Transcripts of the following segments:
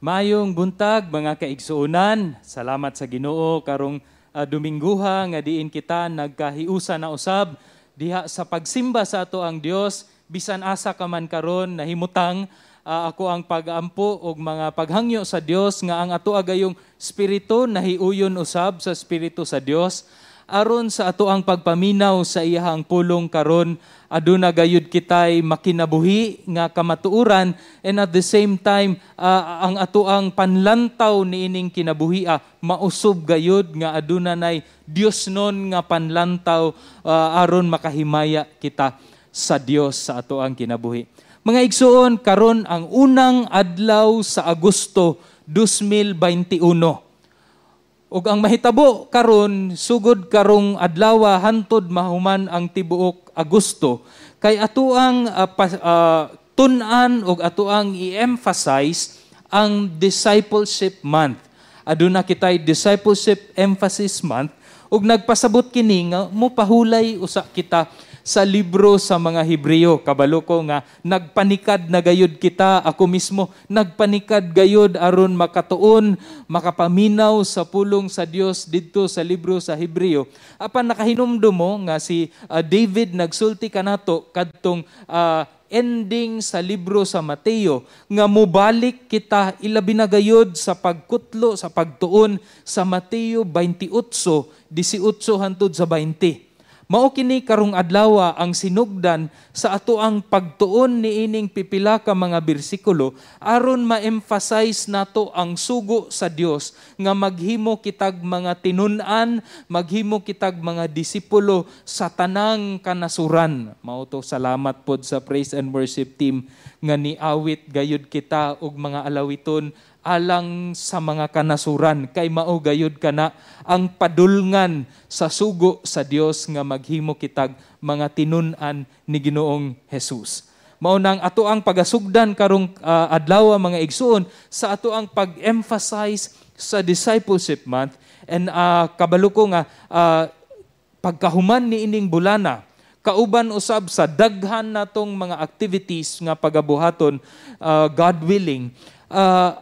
Maayong buntag, mga kaigsuonan. Salamat sa Ginoo karong Domingguha nga diin kita nagkahiusa na usab diha sa pagsimba sa atoang Dios. Bisan asa ka man karon nahimutang, ako ang pag-ampo og mga paghangyo sa Dios nga ang ato gayong espiritu nahiuyon usab sa espiritu sa Dios aron sa ato ang pagpaminaw sa iyahang pulong karon, aduna gayud kitay makinabuhi nga kamatuoran, and at the same time ang ato ang panlantaw niining kinabuhia mausob gayud nga aduna nay Dios non nga panlantaw aron makahimaya kita sa Dios sa ato ang kinabuhi. Mga igsuon, karon ang unang adlaw sa Agosto 2021. Ug ang mahitabo karon, sugod karong adlaw hantod mahuman ang tibuok Agosto, kay atoang tun-an ug atoang i-emphasize ang Discipleship Month. Aduna kitay Discipleship Emphasis Month ug nagpasabot kini nga mopahulay usa kita sa libro sa mga Hebreo. Kabalo ko nga nagpanikad na gayud kita, ako mismo nagpanikad gayud aron makatuon, makapaminaw sa pulong sa Dios didto sa libro sa Hebreo. Apan nakahinumdum mo nga si David nagsulti kanato kadtong ending sa libro sa Mateo nga mobalik kita ilabi na gayud sa pagkutlo, sa pagtuon sa Mateo 28, 18 hantod sa 20. Mao kini karong adlaw ang sinugdan sa ato ang pagtuon niining pipila ka mga bersikulo aron ma-emphasize nato ang sugo sa Dios nga maghimo kitag mga tinun-an, maghimo kitag mga disipulo sa tanang kanasuran. Mao to, salamat pod sa praise and worship team nga niawit gayud kita og mga alawiton alang sa mga kanasuran, kay mao gayud kana ang padulngan sa sugo sa Dios nga maghimo kitag mga tinun-an ni Ginoong Jesus. Mao nang ato ang pagasugdan karong adlaw, mga igsuon, sa ato ang pag-emphasize sa Discipleship Month, and kabalo ko nga pagkahuman ni ining bulana, kauban usab sa daghan natong mga activities nga pagabuhaton, God willing,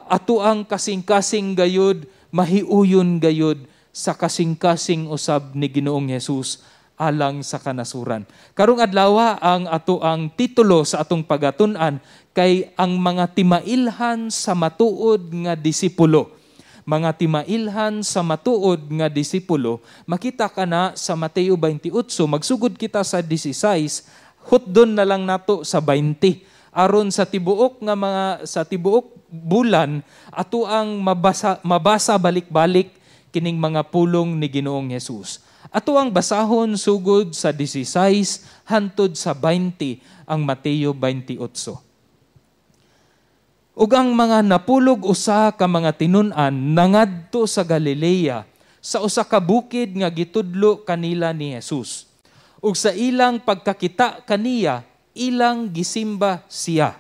ato ang kasing-kasing gayud mahiuyon gayud sa kasing-kasing usab ni Ginoong Jesus alang sa kanasuran. Karong adlaw, ang ato ang titulo sa atong pagatun-an kay ang mga timailhan sa matuod nga disipulo. Mga timailhan sa matuod nga disipulo. Makita ka na sa Mateo 28, magsugod kita sa 16, hutdon na lang nato sa 20. Aron sa tibuok nga mga sa tibuok bulan ato ang mabasa, mabasa balik-balik kining mga pulong ni Ginoong Jesus. Ato ang basahon sugod sa 16 hantod sa 20 ang Mateo 28. Ug ang mga napulog usa ka mga tinun-an nangadto sa Galilea, sa usa ka bukid nga gitudlo kanila ni Jesus. Ug sa ilang pagkakita kaniya, ilang gisimba siya.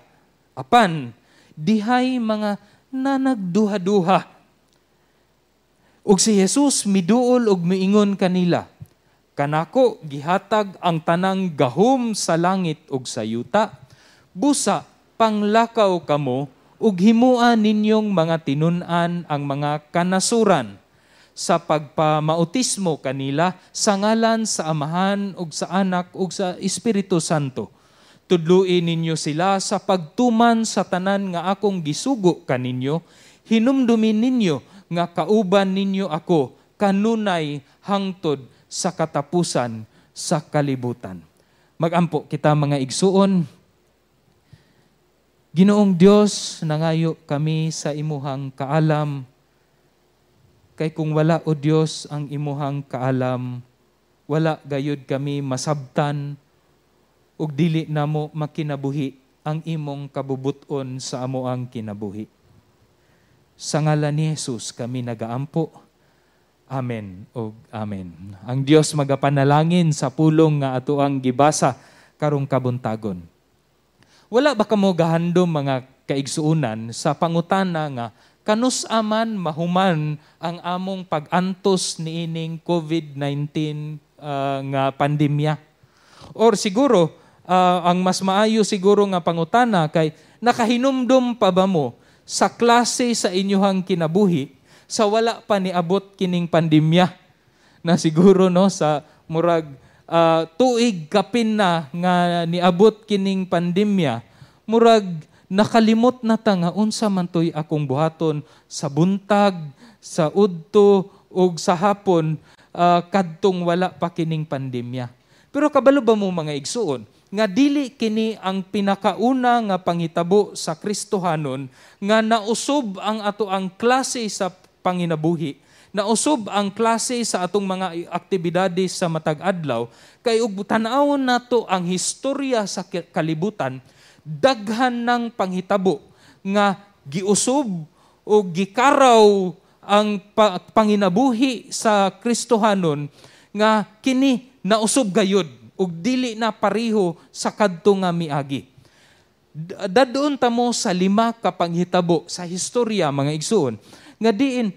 Apan dihay mga nanagduha-duha. Ug si Jesus miduol ug miingon kanila, "Kanako gihatag ang tanang gahom sa langit ug sa yuta. Busa panglakaw kamo ug himua ninyong mga tinun-an ang mga kanasuran sa pagpamautismo kanila sa ngalan sa Amahan ug sa Anak ug sa Espiritu Santo. Tudloi ninyo sila sa pagtuman sa tanan nga akong gisugo kaninyo. Hinumdumin ninyo nga kauban ninyo ako kanunay hangtod sa katapusan sa kalibutan." Magampo kita, mga igsuon. Ginoong Dios, nangayo kami sa imuhang kaalam. Kay kung wala, o Dios, ang imuhang kaalam, wala gayud kami masabtan ug dili namo makinabuhi ang imong kabubuton sa amoang kinabuhi. Sa ngalan ni Jesus kami nagaampo. Amen ug amen. Ang Dios magapanalangin sa pulong nga ato ang gibasa karong kabuntagon. Wala ba kamo gahandom, mga kaigsuonan, sa pangutana nga kanus-a man mahuman ang among pag-antos niining COVID-19 nga pandemya? Or siguro ang mas maayo siguro nga pangutana kay nakahinumdum pa ba mo sa klase sa inyuhang kinabuhi sa wala pa niabot kining pandemya na siguro, no, sa murag tuig kapin na nga niabot kining pandemya, murag nakalimot na ta nga unsa man toy akong buhaton sa buntag, sa udto ug sa hapon kadtong wala pa kining pandemya. Pero kabalo ba mo, mga igsuon, nga dili kini ang pinakauna nga panghitabo sa Kristohanon nga nausob ang ato ang klase sa panginabuhi, nausob ang klase sa atong mga aktibidades sa matag adlaw? Kay ug tan-awon nato ang historya sa kalibutan, daghan ng panghitabo nga giusob o gikaraw ang panginabuhi sa Kristohanon nga kini nausob gayud ug dili na pareho sa kadto nga miagi. Dadon ta mo sa lima ka panghitabo sa historya, mga igsuon, nga diin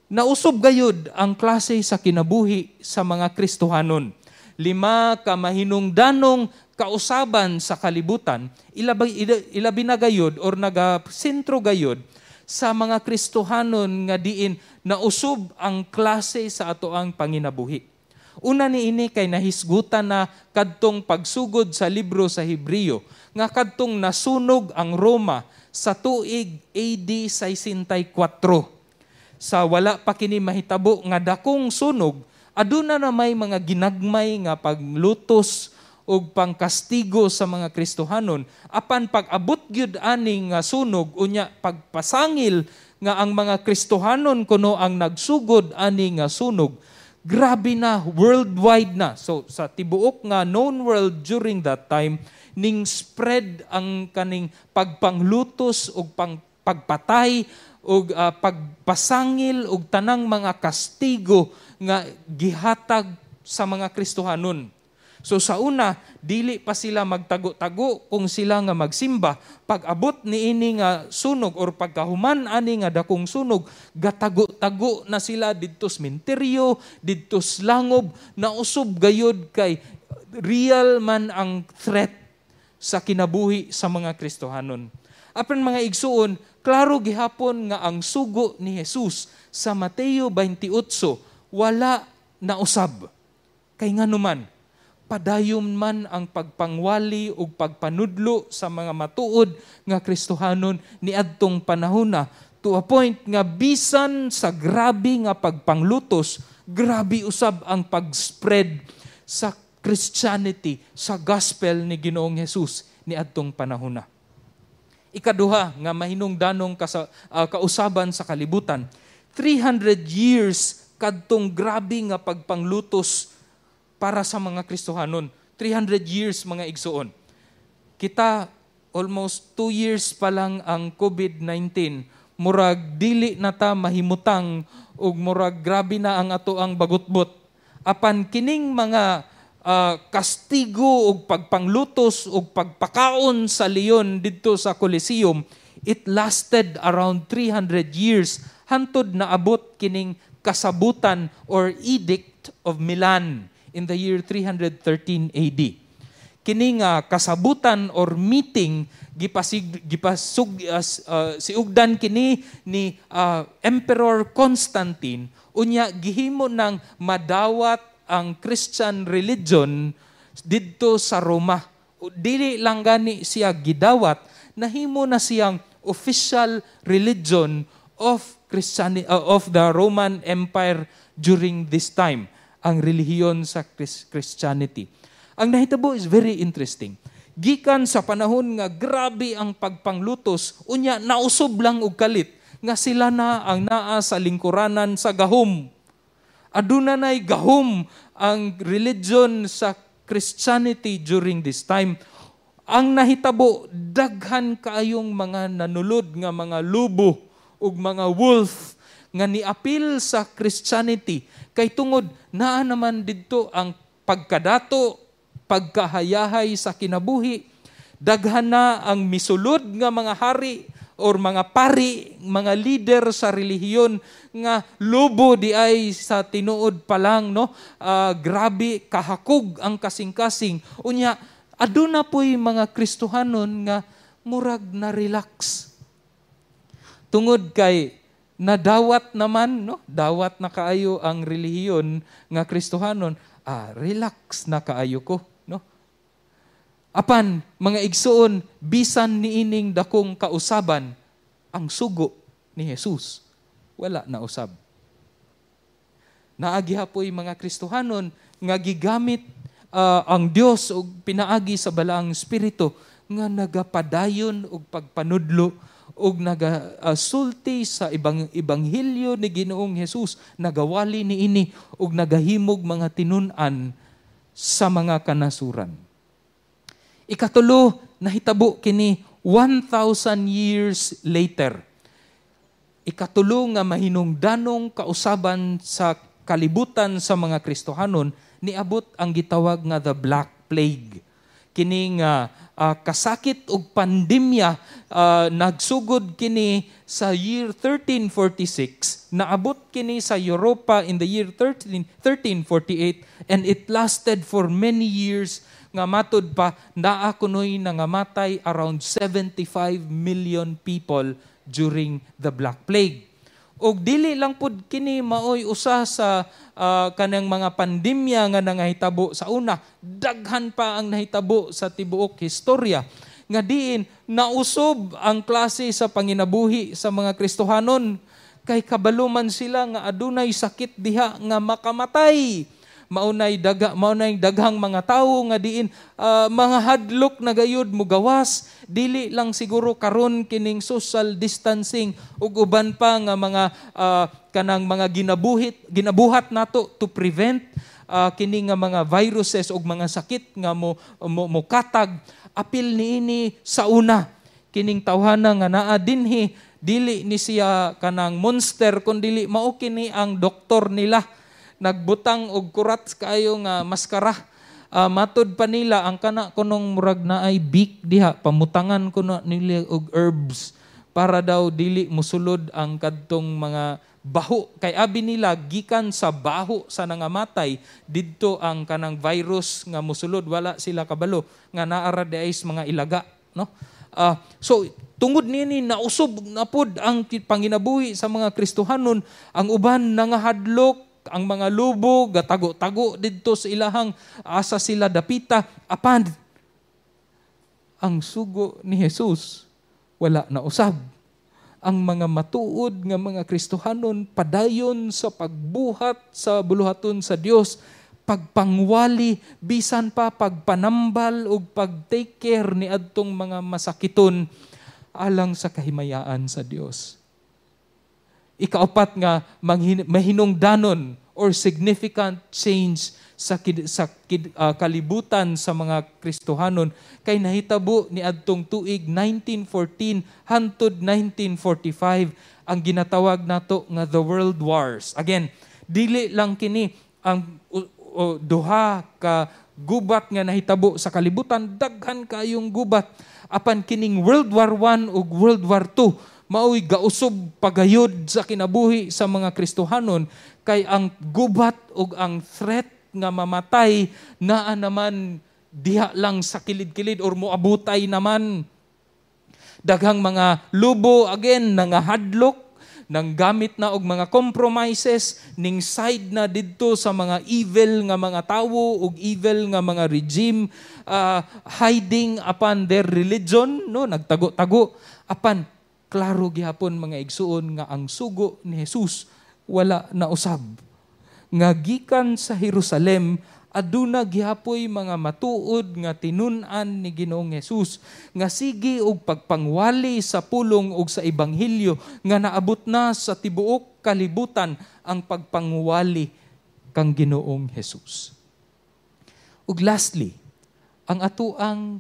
nausob gayud ang klase sa kinabuhi sa mga Kristohanon. Lima ka mahinungdanong kausaban sa kalibutan, ilabi na gayud or naga sentro gayud sa mga Kristohanon nga diin nausob ang klase sa ato ang panginabuhi. Una ni ini kay nahisgutan na kadtong pagsugod sa libro sa Hebreo nga kadtong nasunog ang Roma sa tuig AD 64. Sa wala pa kini mahitabo nga dakong sunog, aduna na may mga ginagmay nga paglutos og pangkastigo sa mga Kristohanon. Apan pag-abot gyud ani nga sunog, unya pagpasangil nga ang mga Kristohanon kuno ang nagsugod ani nga sunog, grabe na, worldwide na. So sa tibuok nga known world during that time, ning spread ang kaning pagpanglutos ug pagpatay ug pagpasangil ug tanang mga kastigo nga gihatag sa mga Kristohanon. So sa una, dili pa sila magtago-tago kung sila nga magsimba. Pag abot ni ini nga sunog or pagkahuman ani nga dakong sunog, gatago-tago na sila didto sa menteryo, didto sa langob, nausob gayod kay real man ang threat sa kinabuhi sa mga Kristohanon. Apan, mga igsuon, klaro gihapon nga ang sugo ni Jesus sa Mateo 28 wala nausab. Kay nganuman, padayon man ang pagpangwali ug pagpanudlo sa mga matuod nga Kristohanon niadtong panahona, to a point nga bisan sa grabe nga pagpanglutos, grabe usab ang pag-spread sa Christianity, sa gospel ni Ginoong Jesus niadtong panahona. Ikaduha nga mahinungdanong kausaban sa kalibutan, 300 years kadtong grabe nga pagpanglutos para sa mga Kristohanon. 300 years, mga igsuon. Kita, almost 2 years pa lang ang COVID-19, murag dili na ta mahimutang ug murag grabe na ang ato ang bagutbot. Apan kining mga kastigo ug pagpanglutos ug pagpakaon sa leon didto sa Coliseum, it lasted around 300 years hantod naabot kining kasabutan or Edict of Milan in the year 313 AD. Kini nga kasabutan or meeting, gipasig gipasug siugdan kini ni Emperor Constantine. Unya gihimo ng madawat ang Christian religion didto sa Roma. Dili lang gani siya gidawat, nahimo na siyang official religion of Christianity of the Roman Empire during this time, ang relihiyon sa Christianity. Ang nahitabo is very interesting. Gikan sa panahon nga grabe ang pagpanglutos, unya nausob lang og kalit nga sila na ang naa sa lingkuranan sa gahom. Aduna nay gahom ang religion sa Christianity during this time. Ang nahitabo, daghan kaayong mga nanulod nga mga lubo ug mga wolf nga niapil sa Christianity kay tungod naa naman didto ang pagkadato, pagkahayahay sa kinabuhi. Daghan na ang misulod nga mga hari or mga pari, mga leader sa relihiyon nga lubo di ay sa tinuod pa lang, no? Grabe kahakog ang kasing-kasing. Unya aduna po'y mga Kristohanon nga murag na relax. Tungod kay nadawat naman, no? Dawat na kaayo ang relihiyon nga Kristohanon, relax na kaayo ko, no? Apan mga igsuon, bisan niining dakong kausaban, ang sugo ni Jesus wala na usab. Naa gihapoy mga Kristohanon nga gigamit ang Dios og pinaagi sa Balaang Espiritu nga nagapadayon og pagpanudlo og nagasulti sa ibang ebanghelyo ni Ginoong Hesus, nagawali niini og nagahimog mga tinun-an sa mga kanasuran. Ikatulo, nahitabo kini 1,000 years later. Ikatulo nga mahinungdanong kausaban sa kalibutan sa mga Kristohanon, niabot ang gitawag nga the Black Plague. Kini nga kasakit og pandemya, nagsugod kini sa year 1346, naabot kini sa Europa in the year 1348, and it lasted for many years nga matud pa naa kunoy nangamatay around 75 million people during the Black Plague. Og dili lang pud kini maoy usa sa kanang mga pandemya nga nangahitabo sa una, daghan pa ang nahitabo sa tibuok historya nga diin nausob ang klase sa panginabuhi sa mga Kristohanon kay kabalo man sila nga adunay sakit diha nga makamatay. Maunay daghang mga tawo nga diin mga hadlok na gayud mugawas. Dili lang siguro karon kining social distancing ug uban pa nga mga kanang mga ginabuhat nato to prevent kini nga mga viruses ug mga sakit nga mo katag. Apil niini sa una kining tawhana nga naa dinhi, dili ni siya kanang monster kun dili mao kini ang doktor nila. Nagbutang og kurat kaayo nga maskara. Matud pa nila ang kana kunong murag naay beak diha, pamutangan kuno nila og herbs para daw dili musulod ang kadtong mga baho. Kay abi nila gikan sa baho sa nangamatay didto ang kanang virus nga musulod. Wala sila kabalo nga naa ra diay mga ilaga, no? So tungod niini nausob na pud ang panginabuhi sa mga Kristohanon. Ang uban nangahadlok, ang mga lubo gatago-tago didto sa ilahang asa sila dapita. Apan ang sugo ni Jesus wala na usab. Ang mga matuod nga mga Kristohanon padayon sa pagbuhat sa buluhaton sa Dios, pagpangwali, bisan pa pagpanambal ug pag-take care ni adtong mga masakiton alang sa kahimayaan sa Dios. Ikaapat nga mahinungdanon or significant change sa kalibutan sa mga Kristohanon kay nahitabo ni adtong tuig 1914 hangtod 1945 ang ginatawag nato nga the World Wars. Again, dili lang kini ang duha ka gubat nga nahitabo sa kalibutan, daghan kayong gubat. Apan kining World War I ug World War II maoy gausob pagayod sa kinabuhi sa mga Kristohanon kay ang gubat ug ang threat nga mamatay naa naman diha lang sa kilid-kilid or moabutay naman. Daghang mga lubo again nangahadlok, nang gamit na og mga compromises ning side na didto sa mga evil nga mga tawo ug evil nga mga regime, hiding upon their religion, no, nagtago-tago. Apan klaro gihapon mga igsuon nga ang sugo ni Jesus wala na usab. Nga gikan sa Jerusalem aduna gihapoy mga matuod nga tinun-an ni Ginoong Hesus nga sige og pagpangwali sa pulong og sa ebanghelyo nga naabot na sa tibuok kalibutan ang pagpangwali kang Ginoong Hesus. Ug lastly, ang atuang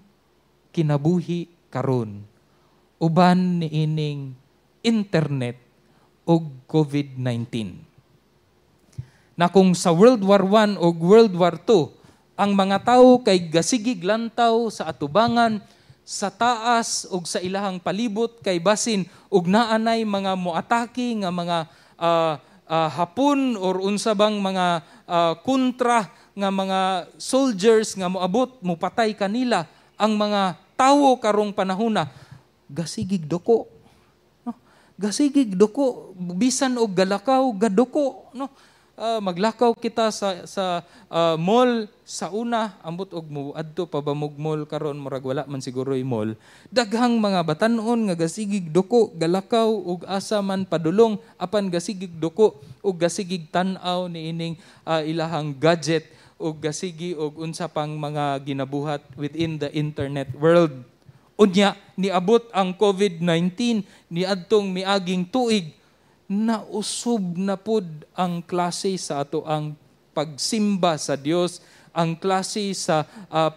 kinabuhi karon uban niining internet ug COVID-19. Na kung sa World War I o World War II, ang mga tawo kay gasigig lantaw sa atubangan, sa taas ug sa ilahang palibot kay basin ug naanay mga moatake nga mga Hapon or unsa bang mga kontra nga mga soldiers nga moabot mopatay kanila. Ang mga tawo karong panahona gasigig doko. No? Gasigig duko, bisan og galakaw gaduko, no? Maglakaw kita sa mall sa una, ambot og moadto pa ba mog mall karon, murag wala man siguro mall. Daghang mga batan-on nga gasigig duko, galakaw og asa man padulong, apan gasigig duko ug gasigig tan-aw niining ilahang gadget ug gasigi og unsa pang mga ginabuhat within the internet world. Unya niabot ang COVID-19 niadtong miaging tuig, nausob na pud ang klase sa ato ang pagsimba sa Dios, ang klase sa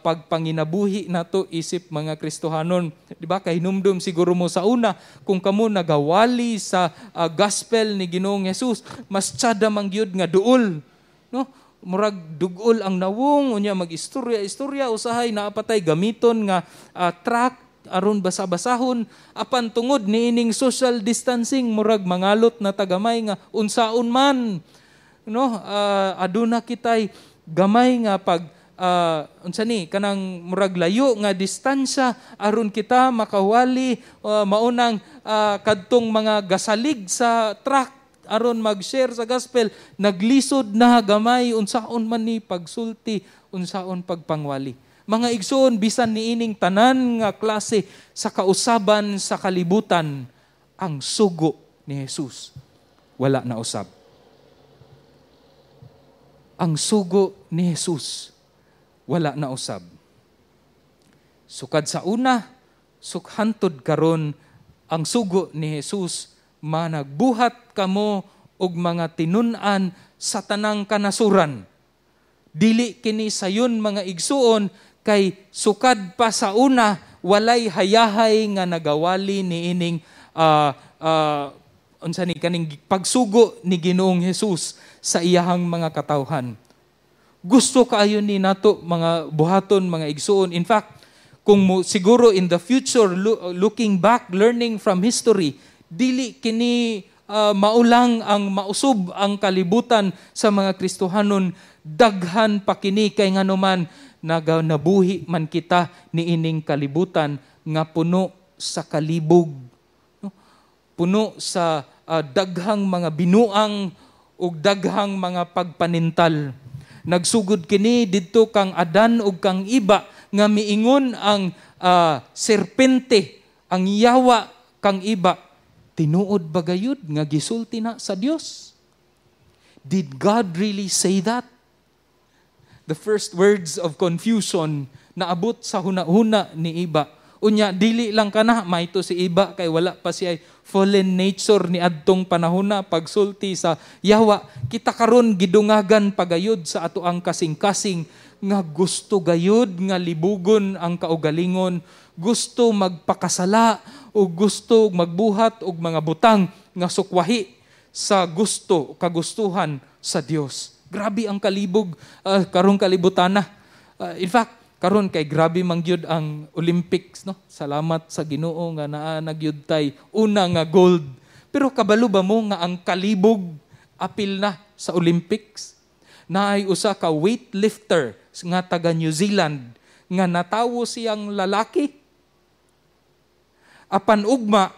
pagpanginabuhi nato isip mga Kristohanon. Di ba? Kahinumdum siguro mo sa una, kung kamo nagawali sa gospel ni Ginoong Jesus, mas tsada man gyud nga duol. No? Murag dugol ang nawong, unya mag-istorya, istorya, usahay naapatay gamiton nga tract aron basa-basahon, apan tungod niining social distancing, murag mangalot na tagamay nga unsaon man, no? Aduna kitay gamay nga pag unsa ni kanang murag layo nga distansya aron kita makawali, maunang kadtong mga gasalig sa tract aron mag-share sa gospel, naglisod na gamay unsaon man ni pagsulti, unsaon pagpangwali. Mga igsoon, bisan niining tanan nga klase sa kausaban sa kalibutan, ang sugo ni Jesus wala na usab. Ang sugo ni Jesus wala na usab. Sukad sa una, sukhantod karon, ang sugo ni Jesus, managbuhat kamo og mga tinun-an sa tanang kanasuran. Dili kini sayon, mga igsuon, kay sukad pa sa una walay hayahay nga nagawali niining unsa ni kaning pagsugo ni Ginoong Hesus sa iyahang mga katawhan. Gusto kaayo ni nato mga buhaton, mga igsuon. In fact, kung mo, siguro in the future, looking back, learning from history, dili kini maulang ang mausob ang kalibutan sa mga Kristohanon. Daghan pa kini kay nganuman nabuhi man kita niining kalibutan nga puno sa kalibog, no? Puno sa daghang mga binuang ug daghang mga pagpanintal. Nagsugod kini didto kang Adan ug kang Iba nga miingon ang serpente, ang yawa kang Iba, "Tinuod ba gayud nga gisulti na sa Dios? Did God really say that?" The first words of confusion naabot sa huna-huna ni Iba. Unya dili lang kana maito si Iba kay wala pa siya fallen nature ni adtong panahona pagsulti sa yawa. Kita karon gidungagan pagayod sa ato ang kasing-kasing nga gusto gayud nga libugon ang kaugalingon, gusto magpakasala o gusto magbuhat og mga butang nga sukwahi sa gusto kagustuhan sa Dios. Grabe ang kalibog karong kalibutana. In fact, karon kay grabe man gyud ang Olympics, no? Salamat sa Ginoo nga naa na gyud tay una nga gold. Pero kabalo ba mo nga ang kalibog apil na sa Olympics? Naay usa ka weightlifter nga taga New Zealand nga natawo siyang lalaki. Apan ugma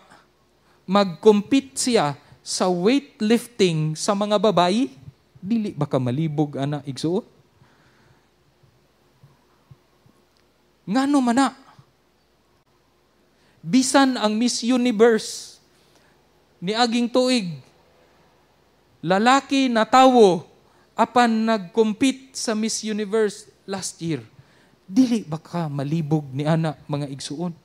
mag-compete siya sa weightlifting sa mga babayi. Dili ba ka malibog ana, igsuon? Ngano man na? Bisan ang Miss Universe ni aging tuig, lalaki na tawo apan nag-compete sa Miss Universe last year. Dili ba ka malibog ni ana, mga igsuon?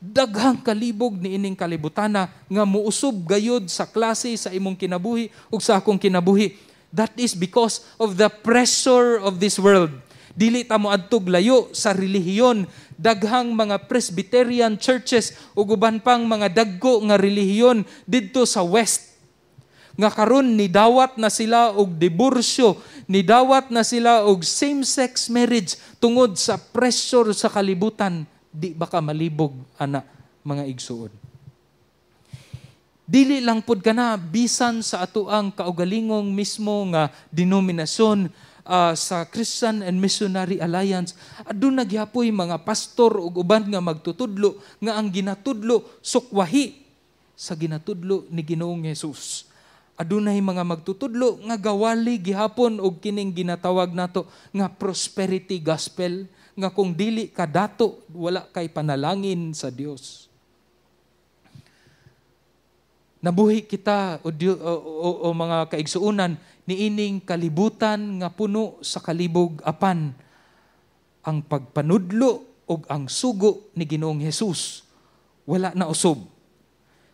Daghang kalibog ni ining kalibutana nga muusob gayod sa klase sa imong kinabuhi ug sa akong kinabuhi. That is because of the pressure of this world. Dili ta mo adtog layo sa relihiyon. Daghang mga Presbyterian churches ug uban pang mga dagko nga relihiyon didto sa West nga karon nidawat na sila og diborsyo, nidawat na sila og same-sex marriage tungod sa pressure sa kalibutan. Di ba ka malibog ana, mga igsuon? Dili lang pud kana, bisan sa atoang kaugalingong mismo nga denominasyon, sa Christian and Missionary Alliance, aduna gyapoy mga pastor ug uban nga magtutudlo nga ang ginatudlo sukwahi sa ginatudlo ni Ginoong Hesus. Adunay mga magtutudlo nga gawali gihapon og kining ginatawag nato nga prosperity gospel, nga kung dili ka dato, wala kay panalangin sa Dios. Nabuhi kita o mga kaigsuonan niining kalibutan nga puno sa kalibog, apan ang pagpanudlo og ang sugo ni Ginoong Hesus wala na usob.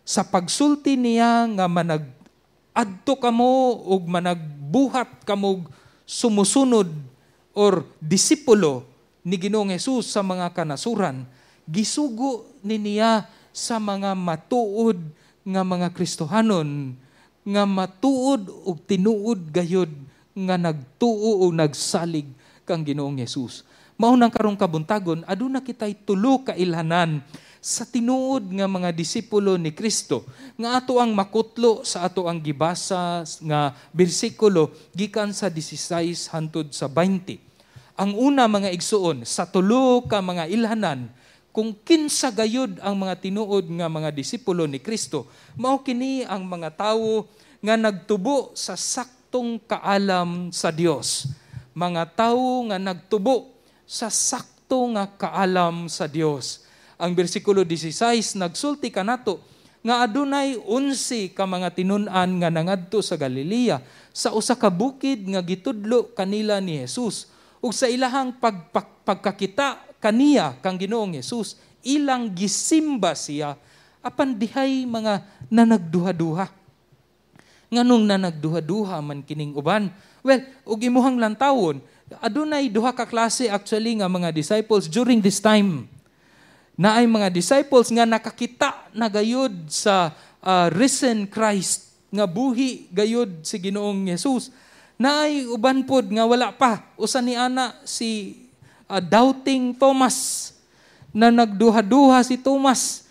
Sa pagsulti niya nga manag adto kamo og managbuhat kamo sumusunod or disipulo ni Ginoong Hesus sa mga kanasuran, gisugo ni niya sa mga matuod nga mga Kristohanon nga matuod og tinuod gayod nga nagtuo o nagsalig kang Ginoong Hesus. Mao nang karong kabuntagon, aduna kitay tulo ka ilhanan sa tinuod nga mga disipulo ni Kristo nga ato ang makutlo sa ato ang gibasa nga bersikulo gikan sa 16 hantod sa 20. Ang una, mga igsuon, sa tulo ka mga ilhanan kung kinsa gayud ang mga tinuod nga mga disipulo ni Kristo, mao kini ang mga tawo nga nagtubo sa saktong kaalam sa Dios. Mga tawo nga nagtubo sa sakto nga kaalam sa Dios. Ang bersikulo 16 nagsulti kanato nga adunay 11 ka mga tinun-an nga nangadto sa Galilea sa usa ka bukid nga gitudlo kanila ni Jesus. Ug sa ilahang pagkakita kaniya kang Ginoong Hesus, ilang gisimba siya, apan dihay mga nanagduha-duha. Nganong nanagduha-duha man kining uban? Well, ug imuhang lantawon, adunay duha ka klase actually nga mga disciples during this time. Naay mga disciples nga nakakita na gayud sa risen Christ, nga buhi gayud si Ginoong Hesus. Naay uban pod nga wala pa. Usa ni ana si doubting Thomas, na nagduha-duha si Thomas.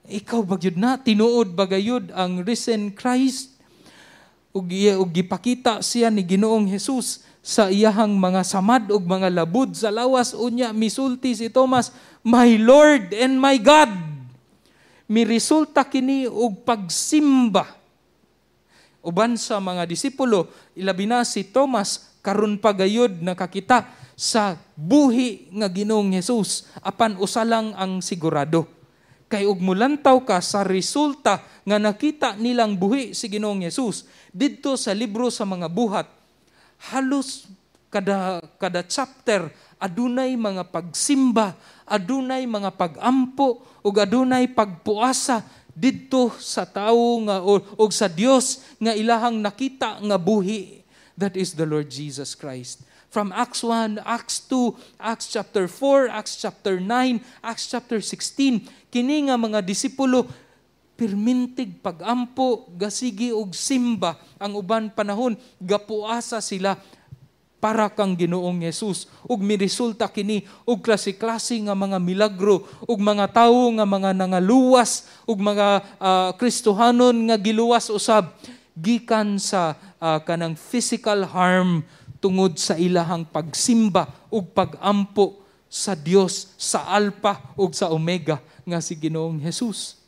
Ikaw ba gyud na? Tinuod ba gayud ang risen Christ? Ug gipakita siya ni Ginoong Hesus sa iyahang mga samad ug mga labud sa lawas. Unya misulti si Thomas, "My Lord and my God." Miresulta kini og pagsimba. Uban sa mga disipulo, ilabi na si Thomas, karon pa gayud nakakita sa buhi nga Ginoong Hesus, apan usa lang ang sigurado. Kay ug mulantaw ka sa resulta nga nakita nilang buhi si Ginoong Hesus didto sa libro sa mga Buhat, halos kada chapter adunay mga pagsimba, adunay mga pagampo ug adunay pagpuasa didto sa tawo nga o sa Dios nga ilahang nakita nga buhi. That is the Lord Jesus Christ. From Acts 1, Acts 2, Acts chapter 4, Acts chapter 9, Acts chapter 16, kini nga mga disipulo pirmintig pagampo, gasigi og simba. Ang uban panahon gapuasa sila para kang Ginoong Hesus, ug miresulta kini og klase-klase nga mga milagro ug mga tawo nga mga nangaluwas ug mga Kristohanon nga giluwas usab gikan sa kanang physical harm tungod sa ilahang pagsimba ug pagampo sa Dios, sa Alpha ug sa Omega nga si Ginoong Hesus.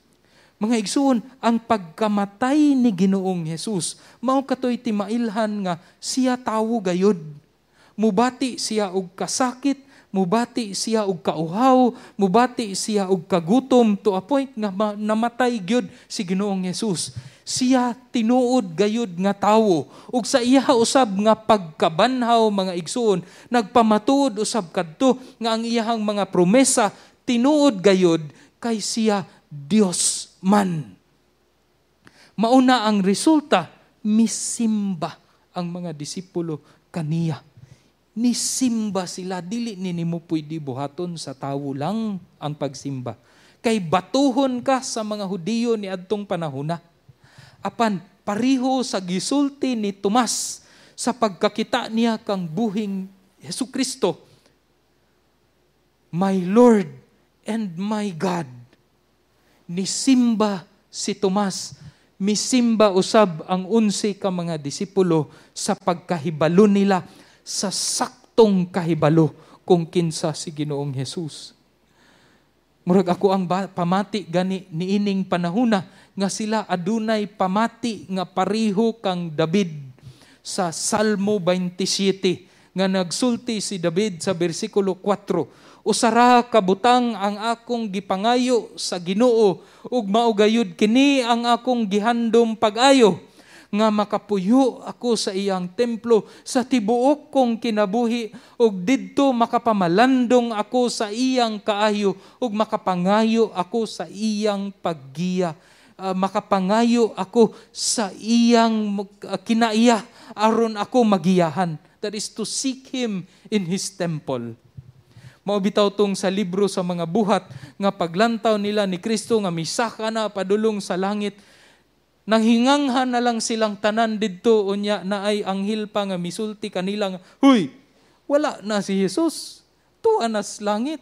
Mga igsuon, ang pagkamatay ni Ginoong Hesus mao katoy timailhan nga siya tawo gayud. Mubati siya og kasakit, mubati siya og kauhaw, mubati siya og kagutom, to a point nga namatay gyud si Ginoong Hesus. Siya tinuod gayud nga tawo, ug sa iya usab nga pagkabanhaw, mga igsuon, nagpamatuod usab kadto nga ang iyahang mga promesa tinuod gayud kay siya Dios man. Mauna ang resulta, misimba ang mga disipulo kaniya. Nisimba sila, dili ni nimo pwede buhaton sa tawo lang ang pagsimba. Kay batuhon ka sa mga Hudiyo ni adtong panahona. Apan pariho sa gisulti ni Tomas sa pagkakita niya kang buhing Hesukristo, "My Lord and my God." Nisimba si Tomas, misimba usab ang 11 ka mga disipulo sa pagkahibalo nila sa saktong kahibalo kung kinsa si Ginoong Hesus. Murag ako ang pamati gani niining panahuna nga sila adunay pamati nga pareho kang David sa Salmo 27, nga nagsulti si David sa bersikulo 4, "Usara ka butang ang akong gipangayo sa Ginoo, ug mao gayud kini ang akong gihandom pag-ayo, nga makapuyo ako sa iyang templo sa tibuok kong kinabuhi, ug didto makapamalandong ako sa iyang kaayo, ug makapangayo ako sa iyang paggiya." Makapangayo ako sa iyang kinaiya aron ako magiyahan. That is to seek Him in His temple. Mao bitaw tong sa libro sa mga Buhat nga paglantaw nila ni Kristo nga misaka na padulong sa langit, nanghingangha na lang silang tanan didto. Unya naay anghel pa nga misulti kanila nga, "Huy, wala na si Jesus, tuwa na sa langit."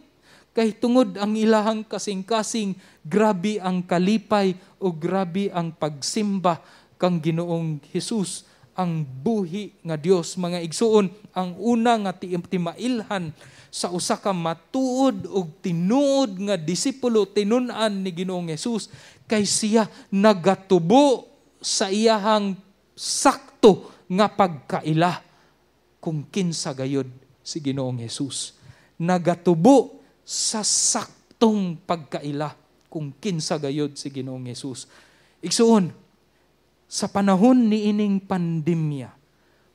Kay tungod ang ilahang kasing-kasing, grabe ang kalipay o grabe ang pagsimba kang Ginoong Jesus, ang buhi nga Dios. Mga igsuon, ang una nga timailhan sa usa ka matuod og tinuod nga disipulo, tinun-an ni Ginoong Jesus, kay siya nagatubo sa iyahang sakto nga pagkaila kung kinsa gayod si Ginoong Jesus. Nagatubo sa saktong pagkaila kung kinsa gayod si Ginoong Jesus. Igsuon, sa panahon ni ining pandemya,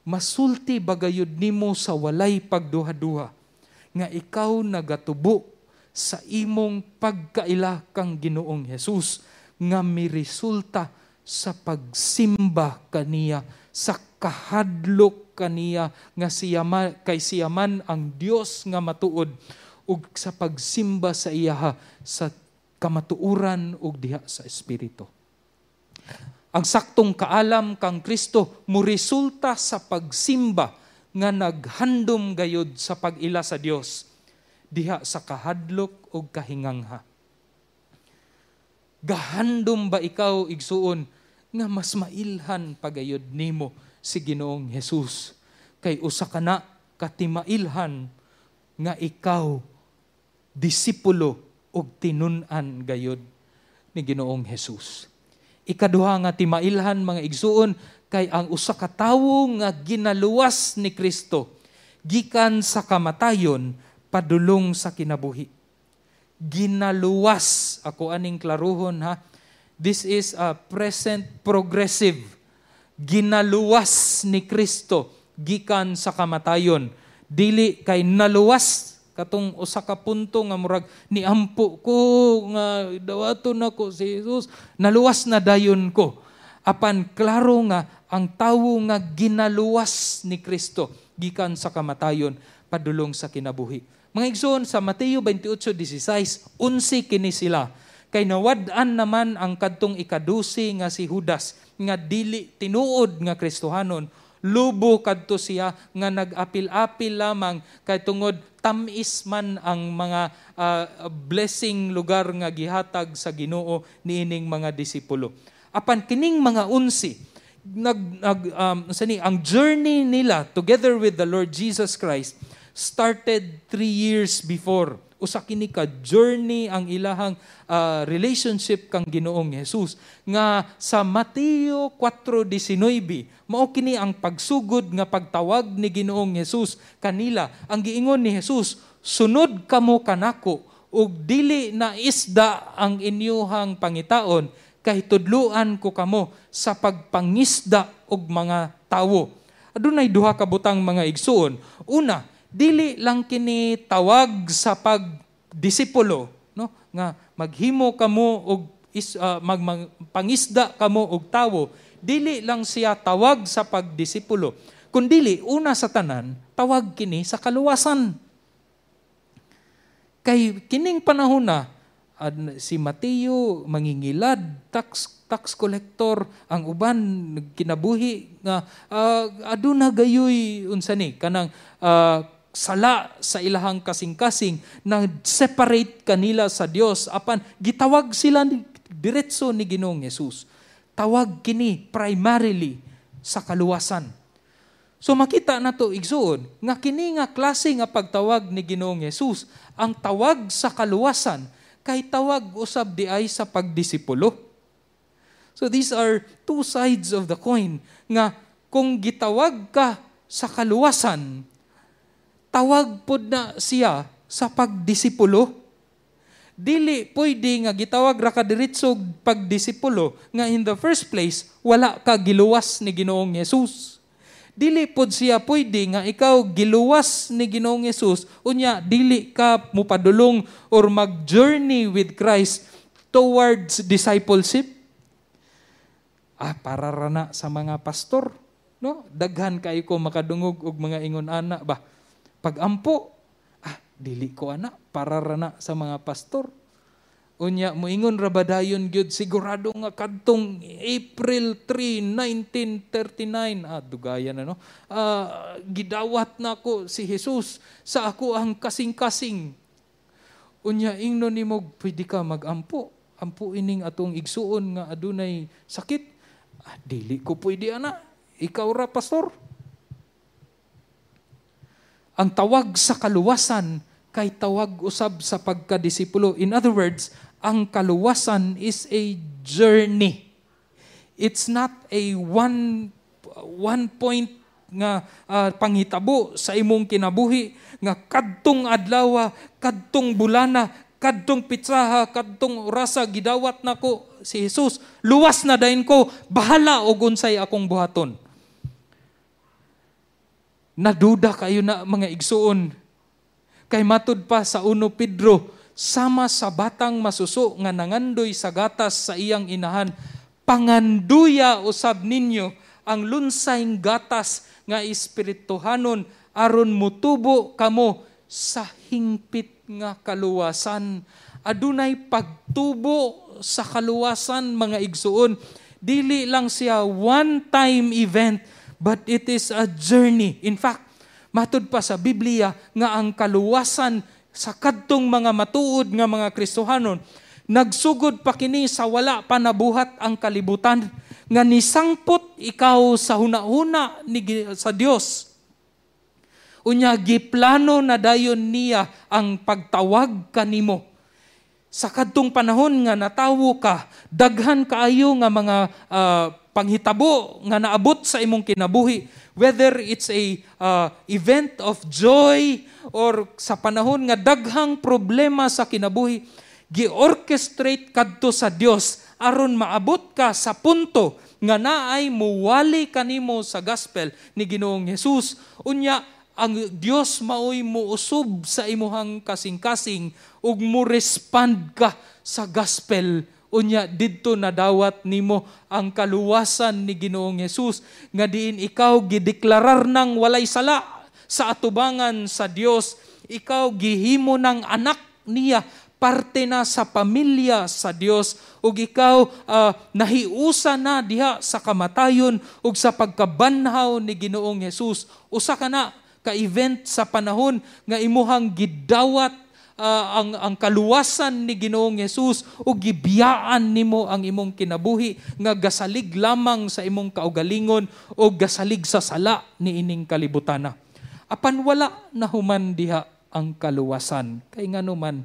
masulti bagayod nimo sa walay pagduha-duha nga ikaw nagatubo sa imong pagkaila kang Ginoong Jesus nga miresulta sa pagsimba kaniya, sa kahadlok kaniya nga siya kay siya man ang Dios nga matuod, ug sa pagsimba sa iyaha sa kamatuoran ug diha sa espiritu? Ang saktong kaalam kang Kristo moresulta sa pagsimba nga naghandom gayod sa pag-ila sa Dios diha sa kahadlok ug kahingangha. Gahandom ba ikaw, igsuon, nga mas mailhan pagayod nimo si Ginoong Jesus? Kay usa ka na katimailhan nga ikaw disipulo ug tinun-an gayod ni Ginoong Jesus. Ikaduha nga timailhan, mga igsuon, kay ang usa ka tawo nga ginaluwas ni Kristo gikan sa kamatayon padulong sa kinabuhi. Ginaluwas, ako aning klaruhon ha. This is a present progressive. Ginaluwas ni Kristo gikan sa kamatayon. Dili kay naluwas katong usa ka punto nga murag niampo ko nga dawaton nako si Jesus, naluwas na dayon ko. Apan klaro nga ang tawo nga ginaluwas ni Kristo gikan sa kamatayon padulong sa kinabuhi. Mga igsoon, sa Mateo 28:16, 11 kini sila. Kay nawad-an naman ang kadtong ikadusi nga si Judas nga dili tinuod nga Kristohanon. Lubo kadto siya nga nag-apil-apil lamang kay tungod tamis man ang mga blessing lugar nga gihatag sa Ginoo niining mga disipulo. Apan kining mga 11 nag, nag um, sani ang journey nila together with the Lord Jesus Christ started 3 years before. Usa kini ka journey ang ilahang relationship kang Ginoong Jesus nga sa Mateo 4:19 mao kini ang pagsugod nga pagtawag ni Ginoong Jesus kanila. Ang giingon ni Jesus, "Sunod kamo kanako ug dili na isda ang inyuhang pangitaon, kay tudluan ko kamo sa pagpangisda og mga tawo." Adunay duha ka butang, mga igsuon. Una, dili lang kini tawag sa pagdisipulo, no, nga maghimo kamo og is, pangisda kamo og tawo. Dili lang siya tawag sa pagdisipulo, kundili una sa tanan, tawag kini sa kaluwasan. Kay kining panahon na si Mateo mangingilad, tax collector, ang uban kinabuhi nga aduna gayoy unsa ni kanang sala sa ilahang kasing-kasing na separate kanila sa Dios. Apan gitawag sila diretso ni Ginoong Jesus. Tawag kini primarily sa kaluwasan. So makita nato, igsuon, nga kini nga klase nga pagtawag ni Ginoong Jesus, ang tawag sa kaluwasan kay tawag usab di ay sa pagdisipulo. So these are two sides of the coin nga kung gitawag ka sa kaluwasan, tawag pod na siya sa pagdisipulo. Dili pwede nga gitawag ra ka diretso pagdisipulo nga in the first place wala ka giluwas ni Ginoong Jesus. Dili pod siya pwede nga ikaw giluwas ni Ginoong Jesus, unya dili ka mupadulong or mag-journey with Christ towards discipleship. Ah, para ra na sa mga pastor, no? Daghan kaayo ko makadungog og mga ingon ana ba. Pag-ampo, ah, dili ko ana, para ra na sa mga pastor. Unya moingon ra ba dayon gyud sigurado nga kadtong April 3, 1939, ah, dugayan na, no? Ah, gidawat nako si Jesus sa ako ang kasing-kasing. Unya ingnon nimo, pwede ka magampo. Ampo ining atong igsuon nga adunay sakit. Ah, dili ko pwede ana. Ikaw ra, pastor. Ang tawag sa kaluwasan kay tawag usab sa pagkadisipulo. In other words, ang kaluwasan is a journey. It's not a one point nga panghitabo sa imong kinabuhi nga kadtong adlaw, kadtong bulana, kadtong pitsaha, kadtong orasa gidawat nako si Jesus. Luwas na dayon ko, bahala og unsay akong buhaton. Naduda kayo na, mga igsuon. Kay matud pa sa 1 Pedro, sama sa batang masuso nga nangandoy sa gatas sa iyang inahan, panganduya usab ninyo ang lunsayng gatas nga espirituhanon aron mutubo kamo sa hingpit nga kaluwasan. Adunay pagtubo sa kaluwasan, mga igsuon. Dili lang siya one-time event, but it is a journey. In fact, matud pa sa Biblia nga ang kaluwasan sa kadtong mga matuod nga mga Kristohanon, nagsugod pa kini sa wala pa nabuhat ang kalibutan, nga nisangpot ikaw sa hunahuna sa Dios. Unya giplano na dayon niya ang pagtawag kanimo. Sa kadtong panahon nga natawo ka, daghan kaayo nga mga panghitabo nga naabot sa imong kinabuhi, whether it's a event of joy or sa panahon nga daghang problema sa kinabuhi, gi-orchestrate kadto sa Dios aron maabot ka sa punto nga naay muwali kanimo sa gospel ni Ginoong Hesus. Unya ang Dios maoy muusub sa imuhang kasing-kasing ug mo respond ka sa gospel. Unya didto nadawat nimo ang kaluwasan ni Ginoong Hesus nga diin ikaw gideklarar nang walay sala sa atubangan sa Dios. Ikaw gihimo ng anak niya, parte na sa pamilya sa Dios, ug ikaw nahiusa na diha sa kamatayon ug sa pagkabanhaw ni Ginoong Hesus. Usa ka na ka-event sa panahon nga imuhang gidawat ang kaluwasan ni Ginoong Hesus ug gibiyaan nimo ang imong kinabuhi nga gasalig lamang sa imong kaugalingon o gasalig sa sala ni ining kalibutana. Apan wala na human diha ang kaluwasan. Kay ngano man,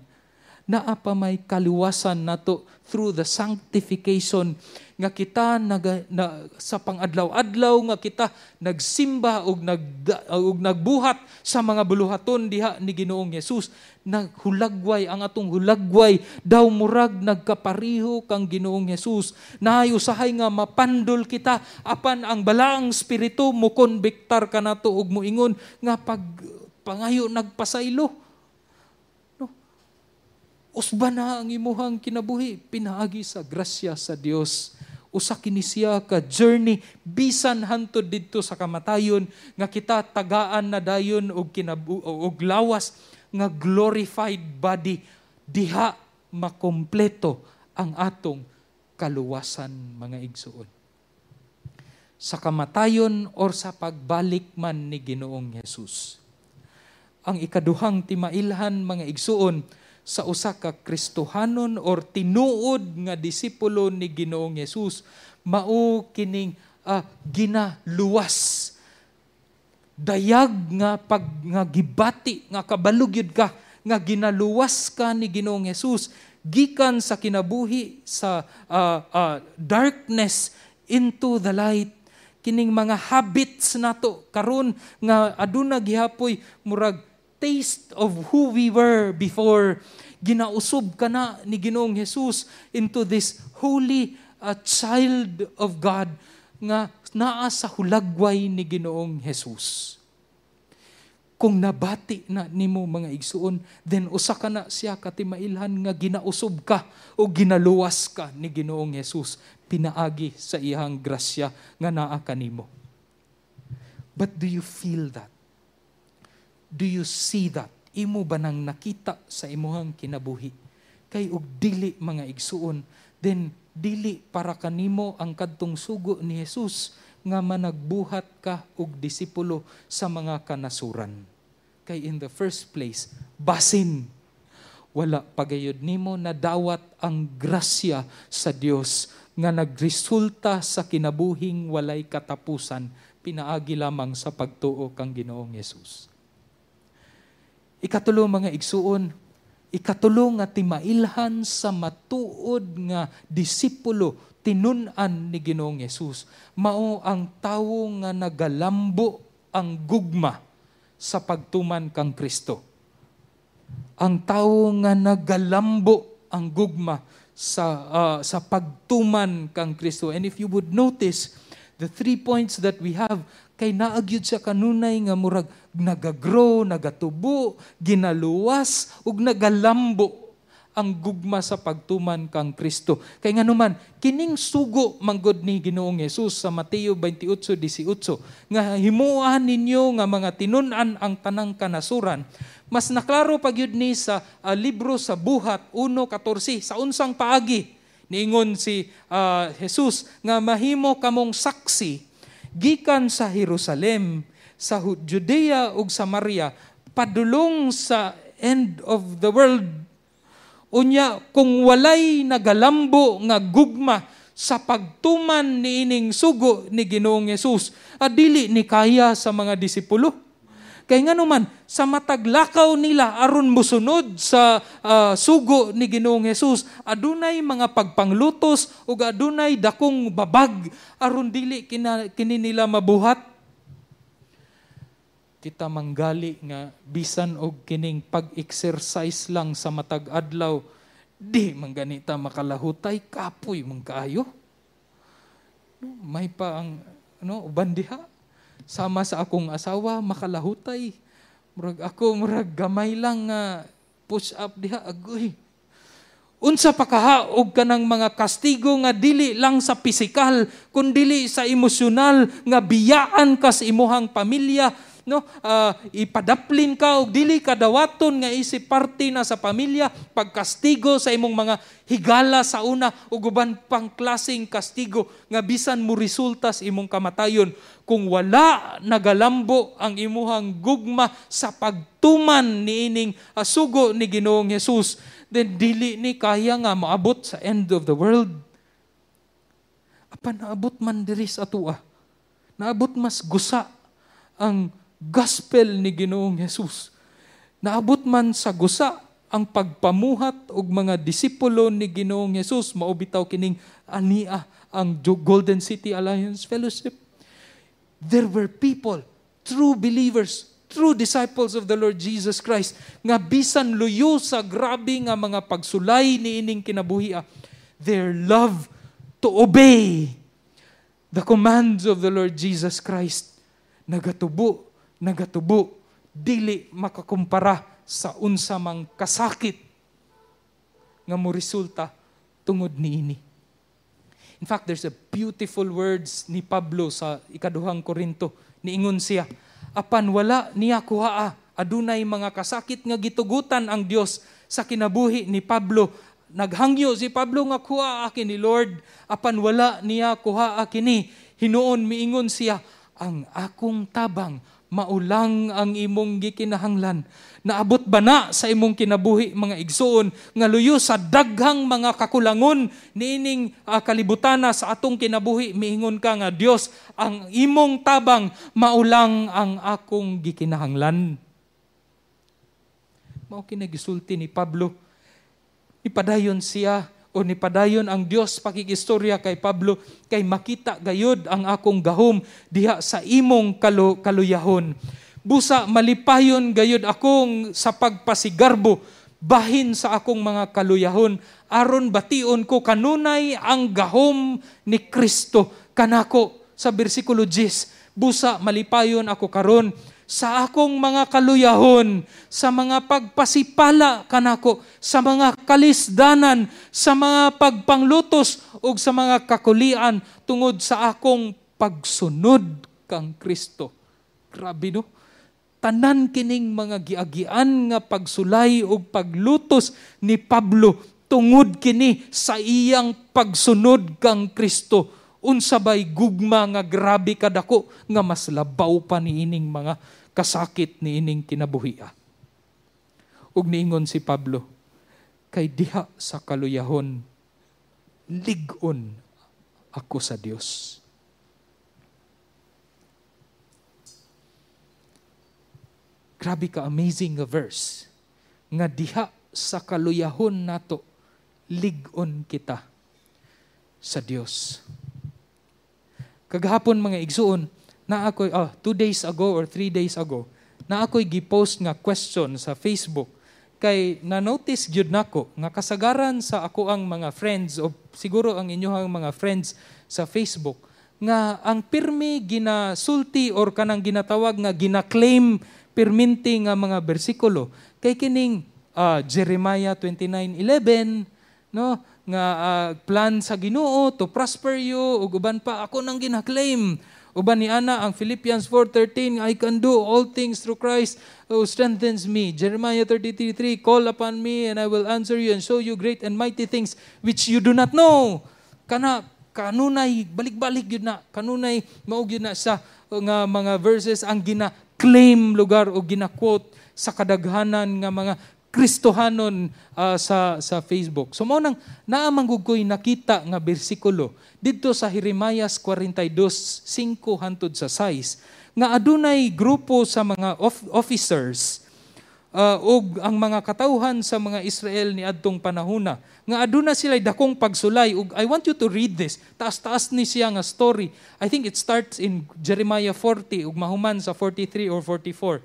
naa pa may kaluwasan nato through the sanctification nga kita sa pangadlaw-adlaw nga kita nagsimba og nagbuhat sa mga buluhaton diha ni Ginoong Hesus. Naghulagway ang atong hulagway, daw murag nagkapariho kang Ginoong Hesus. Naay usahay nga mapandol kita, apan ang balaang espiritu mo konbiktar kanato og moingon nga pag pangayo nagpasaylo. Usba na ang imuhang kinabuhi, pinaagi sa grasya sa Dios. Usa kini siya ka journey bisan hantod didto sa kamatayon nga kita tagaan na dayon og lawas nga glorified body, diha makompleto ang atong kaluwasan, mga igsuon. Sa kamatayon or sa pagbalik man ni Ginoong Hesus. Ang ikaduhang timailhan, mga igsuon, sa usa ka Kristohanon or tinuod nga disipulo ni Ginoong Hesus, mao kining ginaluwas. Dayag nga pag nga gibati nga kabalo gyud ka nga ginaluwas ka ni Ginoong Hesus. Gikan sa kinabuhi sa darkness into the light. Kining mga habits nato karon nga aduna gihapoy murag taste of who we were before, ginausob ka na ni Ginoong Jesus into this holy child of God nga naa sa hulagway ni Ginoong Jesus. Kung nabati na nimo, mga igsuon, then usa ka na siya katimailhan nga ginausob ka o ginaluwas ka ni Ginoong Jesus pinaagi sa iyang grasya nga naa kanimo. But do you feel that? Do you see that? Imo ba nang nakita sa imuhang kinabuhi? Kay og dili, mga igsuon, then dili para kanimo ang kadtong sugo ni Jesus nga managbuhat ka og disipulo sa mga kanasuran. Kay in the first place, basin wala pagayod nimo nadawat ang grasya sa Dios nga nagresulta sa kinabuhing walay katapusan pinaagi lamang sa pagtuo kang Ginoong Hesus. Ikatulo, mga igsuon, ikatulo nga timailhan sa matuod nga disipulo, tinun-an ni Ginoong Hesus, mao ang tawo nga nagalambo ang gugma sa pagtuman kang Kristo. Ang tawo nga nagalambo ang gugma sa pagtuman kang Kristo. And if you would notice, the three points that we have, kay naa gyud siya kanunay nga murag nagagrow, nagatubo, ginaluwas ug nagalambo ang gugma sa pagtuman kang Kristo. Kay nganuman, kining sugo manggod ni Ginoong Hesus sa Mateo 28:18 nga himuan ninyo nga mga tinun-an ang tanang kanasuran, mas naklaro pa gyud ni sa libro sa Buhat 1:14 sa unsang paagi niingon si Jesus nga mahimo kamong saksi gikan sa Jerusalem, sa Judea ug Samaria, padulong sa end of the world. Unya, kung walay nagalambo nga gugma sa pagtuman niining sugo ni Ginoong Hesus, adili ni kaya sa mga disipulo. Kay nganuman, sa matag lakaw nila aron mosunod sa sugo ni Ginoong Hesus, adunay mga pagpanglutos ug adunay dakong babag aron dili kini nila mabuhat. Kita manggali nga bisan og kining pag-exercise lang sa matag adlaw, di man ganita makalahutay, kapoy man kaayo. May pa ang ano uban diha. Sama sa akong asawa makalahutay. Murag ako, murag gamay lang nga push up diha, agoy. Unsa pa kahaog kanang mga kastigo nga dili lang sa pisikal kundili sa emosyonal, nga biyaan ka sa imuhang pamilya, no, ipadaplin ka og dili ka dawaton nga isip parte na sa pamilya, pagkastigo sa imong mga higala sa una ug uban pang klaseng kastigo nga bisan mo resulta sa imong kamatayon. Kung wala nagalambo ang imuhang gugma sa pagtuman niining sugo ni Ginoong Hesus, then dili ni kaya nga maabot sa end of the world. Apan naabot man diri sa atua, naabot mas gusa ang gospel ni Ginoong Hesus. Naabot man sa gusa ang pagpamuhat og mga disipulo ni Ginoong Hesus, mao bitaw kining ania ang Golden City Alliance Fellowship. There were people, true believers, true disciples of the Lord Jesus Christ, nga bisan luyo sa grabe nga mga pagsulay niining kinabuhi, their love to obey the commands of the Lord Jesus Christ nagatubo, nagatubo, dili makakumpara sa unsa mang kasakit nga mo resulta tungod niini. In fact, there's a beautiful words ni Pablo sa ikaduhang Korinto. Niingon siya, apan wala niya kuhaa, adunay mga kasakit nga gitugutan ang Dios sa kinabuhi ni Pablo. Naghangyo si Pablo nga kuhaa kini Lord, apan wala niya kuhaa kini. Hinuon miingon siya, ang akong tabang maulang ang imong gikinahanglan. Naabot ba na sa imong kinabuhi, mga igsuon, nga luyo sa daghang mga kakulangon niining kalibutana sa atong kinabuhi, miingon ka nga, Dios, ang imong tabang maulang ang akong gikinahanglan? Mao kini gisulti ni Pablo. Ipadayon siya o nipadayon ang Dios pakigistorya kay Pablo, kay makita gayud ang akong gahom diha sa imong kaluyahon. Busa malipayon gayud akong sa pagpasigarbo bahin sa akong mga kaluyahon, aron bation ko kanunay ang gahom ni Kristo kanako. Sa bersikulo 10, busa malipayon ako karon sa akong mga kaluyahon, sa mga pagpasipala kanako, sa mga kalisdanan, sa mga pagpanglutos ug sa mga kakulian tungod sa akong pagsunod kang Kristo. Grabe, no? Tanan kining mga giagian nga pagsulay ug paglutos ni Pablo tungod kini sa iyang pagsunod kang Kristo. Unsa bay gugma nga grabe kadako nga mas labaw pa niining mga kasakit niining kinabuhia? Ug niingon si Pablo, kay diha sa kaluyahon lig-on ako sa Dios. Grabe ka amazing nga verse nga diha sa kaluyahon nato lig-on kita sa Dios. Kagahapon, mga igsuon, na ako'y 2 days ago or 3 days ago, na ako'y gipost nga question sa Facebook kay na-notice gyud nako nga kasagaran sa ako ang mga friends o siguro ang inyong mga friends sa Facebook nga ang pirmi ginasulti or kanang ginatawag nga gina-claim pirminti nga mga bersikulo kay kining Jeremiah 29:11, no, nga plan sa Ginoo to prosper you ug uban pa. Ako nang gina-claim. Uban ni ana ang Philippians 4:13, "I can do all things through Christ who strengthens me." Jeremiah 33:3, "Call upon me and I will answer you and show you great and mighty things which you do not know." Kana kanunay balik-balik gyud na, kanunay mao gyud na sa nga mga verses ang gina-claim lugar o gina-quote sa kadaghanan nga mga Kristohanon sa Facebook. So mao nang naa man gud ko'y nakita nga bersikulo didto sa Jeremias 42:5 hantod sa 6 nga adunay grupo sa mga officers ug ang mga katawhan sa mga Israel ni adtong panahona nga aduna sila dakong pagsulay. Ug I want you to read this. Taas-taas ni siya nga story. I think it starts in Jeremiah 40 ug mahuman sa 43 or 44.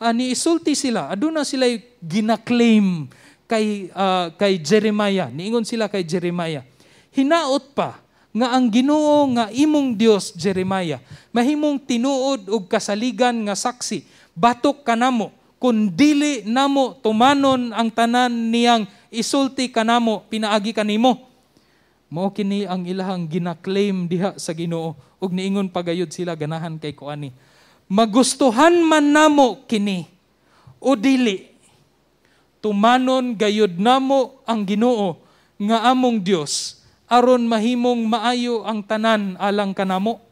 Niisulti sila, aduna sila gina-claim kay Jeremiah. Niingon sila kay Jeremiah, "Hinaot pa nga ang Ginoo nga imong Dios, Jeremiah, mahimong tinuod og kasaligan nga saksi batok kanamo kun dili namo tumanon ang tanan niyang isulti kanamo pinaagi kanimo." Mao kini ang ilahang gina-claim diha sa Ginoo. Ug niingon pagayod sila, ganahan kay ko ani, "Magustuhan man namo kini o dili, tumanon gayud namo ang Ginoo nga among Dios aron mahimong maayo ang tanan alang kanamo."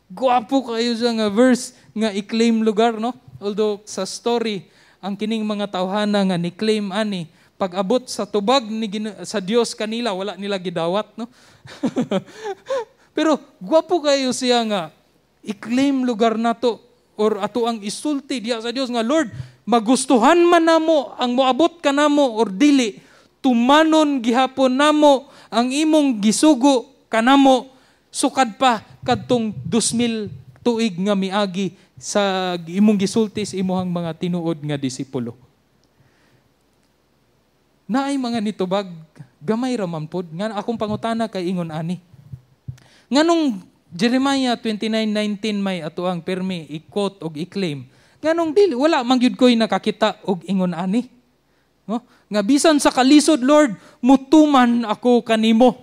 Gwapo kayo sa nga verse nga i-claim lugar, no? Although sa story, ang kining mga tawhana nga ni-claim ani, pag-abot sa tubag ni sa Dios kanila, wala nila gidawat, no? Pero gwapo kayo siya nga i-claim lugar nato or ato ang isulti diya sa Dios nga, "Lord, magustuhan man namo ang moabot kanamo or dili, tumanon gihapon namo ang imong gisugo kanamo sukad pa kadtong 2000 tuig nga miagi sa imong gisulti sa imuhang mga tinuod nga disipulo." Naay mga nitubag, gamay ra man pod nga akong pangutana kay ingon ani. Nganong Jeremiah 29:19 may ato ang permi i-quote og i-claim? Nganong dili wala man gyud ko'y nakakita og ingon ani? No? Nga bisan sa kalisod, Lord, mutuman ako kanimo.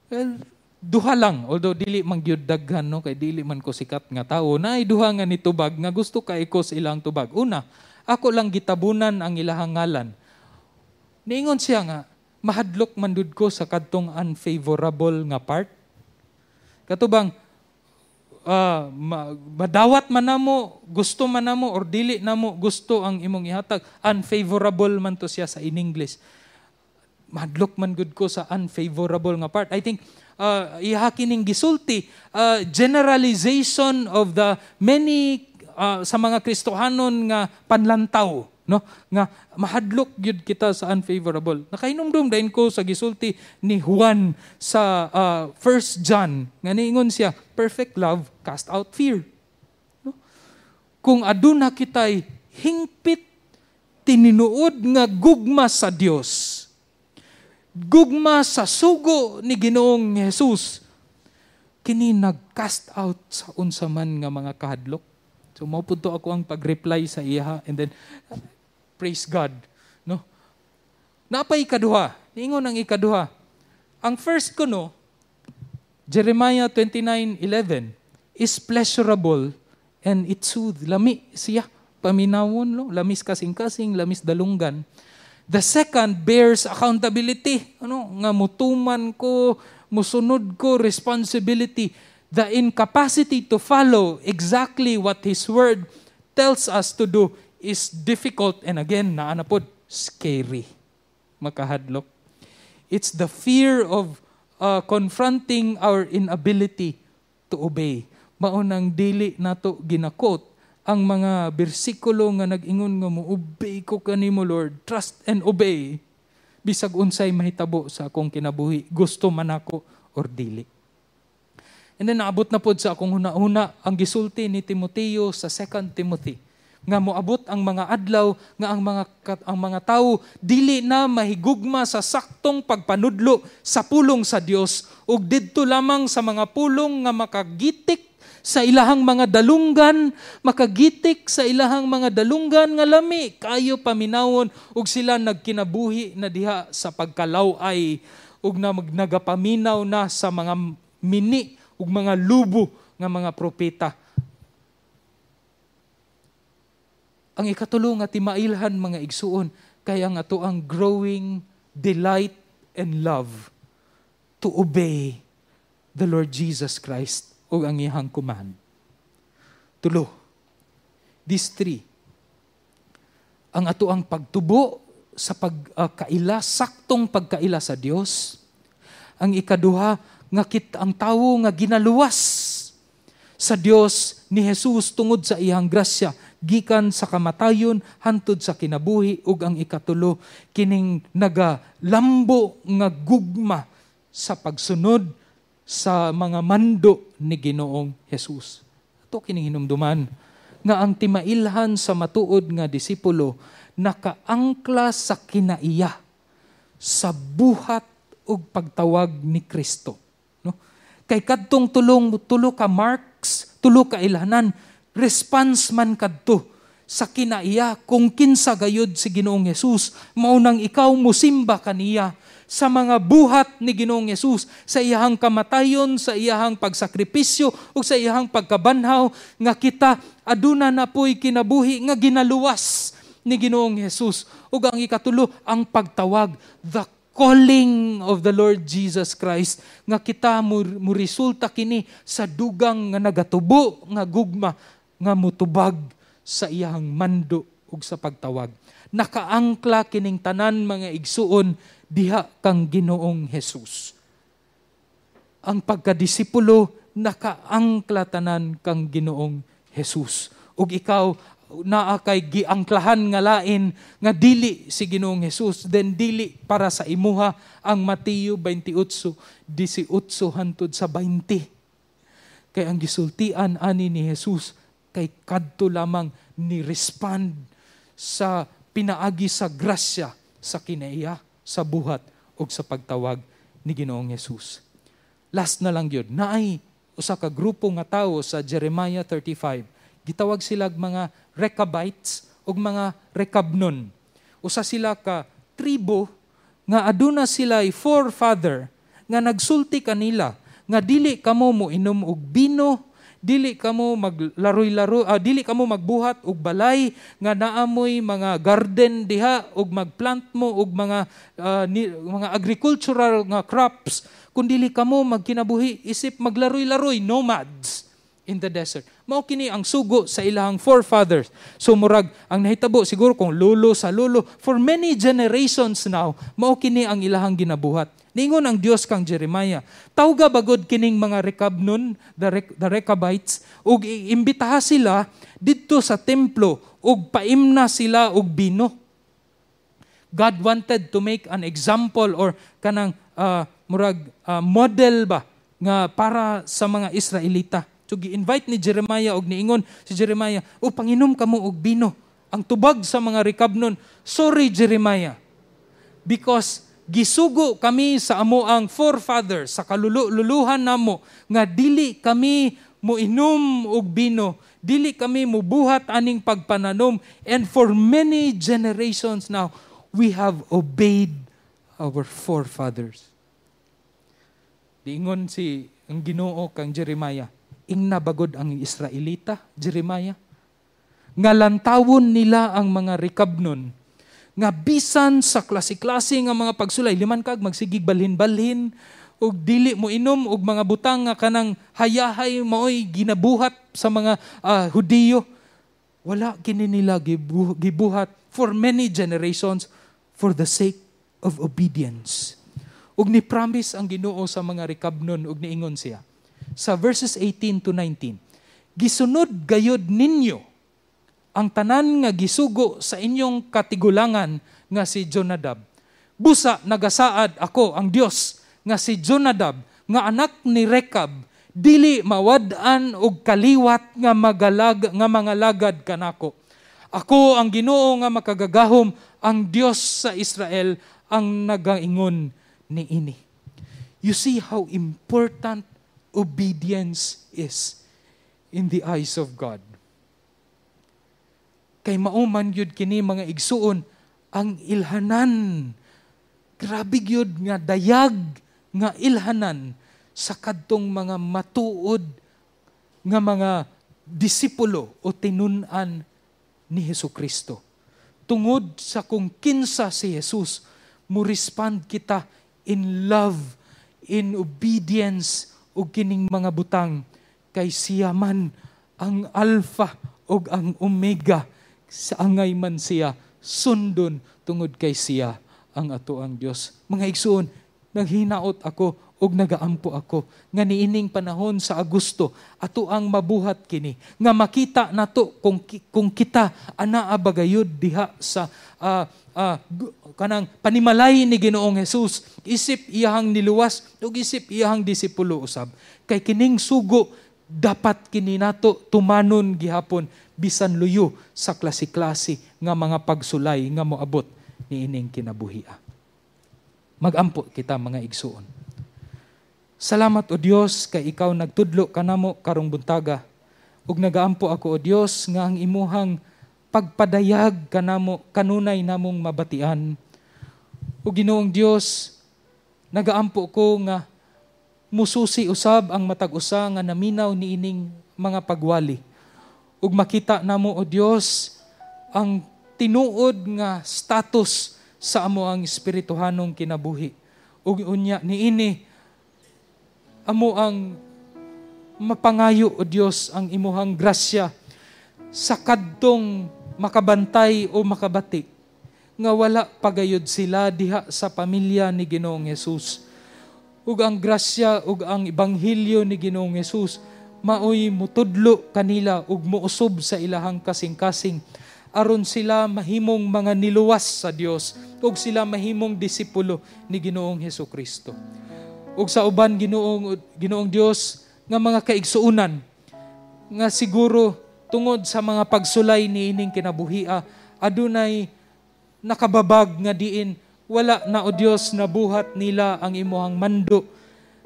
Well, duha lang, although dili man gyud daghan, no, kay dili man ko sikat nga tawo, naay duha nga nitubag nga gusto kay ko sa ilang tubag. Una, ako lang gitabunan ang ilahang ngalan. Niingon siya nga mahadlok man dud ko sa kadtong unfavorable nga part. Katubang madawat man namo, gusto man namo or dili namo gusto ang imong ihatag, unfavorable man to siya sa in English. Mahadlok man gud ko sa unfavorable nga part. I think iha kining gisulti, generalization of the many sa mga Kristohanon nga panlantaw. No, nga mahadlok gyud kita sa unfavorable. Nakahinumdum dayon ko sa gisulti ni Juan sa 1 John nga niingon siya, "Perfect love cast out fear." No? Kung aduna kitay hingpit tinuod nga gugma sa Dios, gugma sa sugo ni Ginoong Jesus, kini nag-cast out sa unsa man nga mga kahadlok. So mao pud to ako ang pag-reply sa iya, and then praise God, no? Napay ikaduha. Niingon ang ikaduha. Ang first ko, no, Jeremiah 29:11 is pleasurable and it soothes. Lami siya paminawon, no? Lamis kasing-kasing, lamis dalunggan. The second bears accountability. Ano, nga mutuman ko, musunod ko, responsibility. The incapacity to follow exactly what His Word tells us to do is difficult and, again, naa na pod, scary. Makahadlok. It's the fear of confronting our inability to obey. Mao nang dili nato gina-quote ang mga bersikulo nga nag-ingon nga mo-obey ko kanimo, Lord, trust and obey. Bisag unsay mahitabo sa akong kinabuhi, gusto man ako or dili. And then naabot na pod sa akong huna-huna ang gisulti ni Timoteo sa 2 Timothy nga moabot ang mga adlaw nga ang mga tawo dili na mahigugma sa saktong pagpanudlo sa pulong sa Dios ug didto lamang sa mga pulong nga makagitik sa ilahang mga dalunggan, makagitik sa ilahang mga dalunggan nga lami kayo paminawon, ug sila nagkinabuhi na diha sa pagkalaw-ay ug na nagapaminaw na sa mga mini ug mga lubo nga mga propeta. Ang ikatulo nga timailhan, mga igsuon, kay ang ato ang growing delight and love to obey the Lord Jesus Christ ug ang iyang command. Tulo. These three. Ang ato ang pagtubo sa pagkaila, saktong pagkaila sa Dios. Ang ikaduha, nga kit ang tawo nga ginaluwas sa Dios ni Jesus tungod sa iyang grasya gikan sa kamatayon hantod sa kinabuhi, ug ang ikatulo, kining nagalambo nga gugma sa pagsunod sa mga mando ni Ginoong Jesus. Ato kining hinumduman nga ang timailhan sa matuod nga disipulo nakaangkla sa kinaiya sa buhat ug pagtawag ni Kristo. No? Kay kadtong tulong tulo ka marks, tulo ka ilhanan, response man kadto sa kinaiya kung kinsa gayud si Ginoong Jesus, mao nang ikaw musimba kaniya sa mga buhat ni Ginoong Jesus, sa iyahang kamatayon, sa iyahang pagsakripisyo ug sa iyahang pagkabanhaw, nga kita aduna na po'y kinabuhi nga ginaluwas ni Ginoong Jesus. Ug ang ikatulo, ang pagtawag, the calling of the Lord Jesus Christ, nga kita mo resulta kini sa dugang nga nagatubo nga gugma nga mutubag sa iyahang mando ug sa pagtawag. Nakaangkla kining tanan, mga igsuon, diha kang Ginoong Jesus. Ang pagkadisipulo nakaangkla tanan kang Ginoong Jesus. Ug ikaw naa kay giangklahan nga lain nga dili si Ginoong Jesus, then dili para sa imuha ang Mateo 28:18 hantod sa 20. Kay ang gisultian ani ni Jesus kay kadto lamang ni respond sa pinaagi sa grasya sa kinaiya sa buhat ug sa pagtawag ni Ginoong Jesus. Last na lang gyud, naay usa ka grupo nga tawo sa Jeremiah 35. Gitawag sila mga Rechabites ug mga Recabnon. Usa sila ka tribo nga aduna sila forefather nga nagsulti kanila nga dili kamo mo inom og bino, dili kamo maglaroy-laro, dili kamo magbuhat og balay nga naamoy mga garden diha ug magplant mo og mga agricultural nga crops, kun dili kamo magkinabuhi isip maglaroy-laroy, nomads. in the desert. Mao kini ang sugo sa ilahang forefathers. So murag ang nahitabo siguro kung lulo sa lulo for many generations now, mao kini ang ilahang ginabuhat. Ningon ang Dios kang Jeremiah, tawga bagod kining mga Rekabnon, the Rechabites, ug imbitaha sila didto sa templo ug paimna sila og bino. God wanted to make an example or kanang murag model ba nga para sa mga Israelita. So gi-invite ni Jeremiah og niingon si Jeremiah, "O panginom kamo og bino." Ang tubag sa mga Rekabnon, "Sorry, Jeremiah. Because gisugo kami sa amo ang forefathers sa kalululuhan namo nga dili kami moinom og bino, dili kami mubuhat aning pagpananom, and for many generations now we have obeyed our forefathers." Diingon si ang Ginoo kang Jeremiah, "Ingna bagod ang Israelita, Jeremiah, nga lantawon nila ang mga Rekabnon, nga bisan sa klase-klase nga mga pagsulay, liman kag magsigig balhin-balhin, ug dili mo inom og mga butang nga kanang hayahay maoy ginabuhat sa mga Hudiyo. Wala kini nila gibuhat for many generations for the sake of obedience." Ug ni promise ang Ginoo sa mga Rekabnon ug niingon siya sa verses 18 to 19, "Gisunod gayod ninyo ang tanan nga gisugo sa inyong katigulangan nga si Jonadab. Busa nagasaad ako ang Dios nga si Jonadab nga anak ni Rekab dili mawad-an og kaliwat nga magalag nga mangalagad kanako. Ako ang Ginoo nga makagagahom, ang Dios sa Israel, ang nagaingon niini." You see how important obedience is in the eyes of God. Kay mao man gyud kini, mga igsuon, ang ilhanan. Grabe gyud nga dayag nga ilhanan sa kadtong mga matuod nga mga disipulo o tinun-an ni Hesus Kristo. Tungod sa kung kinsa si Jesus, mo respond kita in love, in obedience ug kining mga butang kay siya man ang Alpha ug ang Omega, sa angay man siya sundon tungod kay siya ang ato ang Dios. Mga igsuon, naghinaot ako ug nagaampo ako nga niining panahon sa Agosto ato ang mabuhat kini nga makita nato kung kita anaa bagayod diha sa kanang panimalay ni Ginoong Hesus isip iyahang niluwas ug isip iyahang disipulo usab, kay kining sugo dapat kini nato tumanon gihapon bisan luyo sa klase-klase nga mga pagsulay nga moabot niining kinabuhia. Magampo kita, mga igsuon. Salamat, O Dios, kay ikaw nagtudlo kanamo karong buntaga. Ug nagaampo ako, O Dios, nga ang imuhang pagpadayag kanamo kanunay namong mabatian. O Ginoong Dios, nagaampo ko nga mususi usab ang matag usa nga naminaw niining mga pagwali. Ug makita namo, O Dios, ang tinuod nga status sa amo ang espirituhanong kinabuhi. Ug unya niini amo ang mapangayo, O Dios, ang imuhang grasya sa kadtong makabantay o makabati nga wala pagayod sila diha sa pamilya ni Ginoong Hesus. Ug ang grasya ug ang ebanghelyo ni Ginoong Hesus maoy mutudlo kanila ug muusob sa ilahang kasing-kasing aron sila mahimong mga niluwas sa Dios ug sila mahimong disipulo ni Ginoong Hesus Kristo. Ug sa uban, Ginoong Dios, nga mga kaigsuonan nga siguro tungod sa mga pagsulay niining kinabuhia adunay nakababag nga diin wala na, O Dios, nabuhat nila ang imuhang mando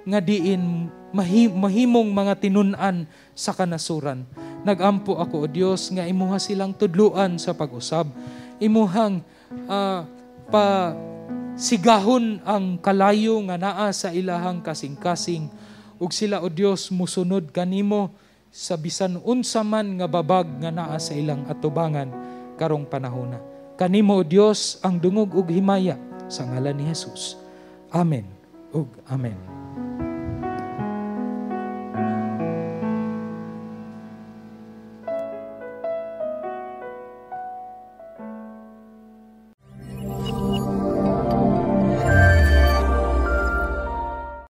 nga diin mahimong mga tinun-an sa kanasuran. Nagampo ako, O Dios, nga imuha silang tudluan sa pag-usab. Imuhang pa sigahon ang kalayo nga naa sa ilahang kasing-kasing ug sila, O Dios, musunod kanimo sa bisan unsa man nga babag nga naa sa ilang atubangan karong panahona. Kanimo, O Dios, ang dungog ug himaya sa ngalan ni Jesus. Amen ug amen.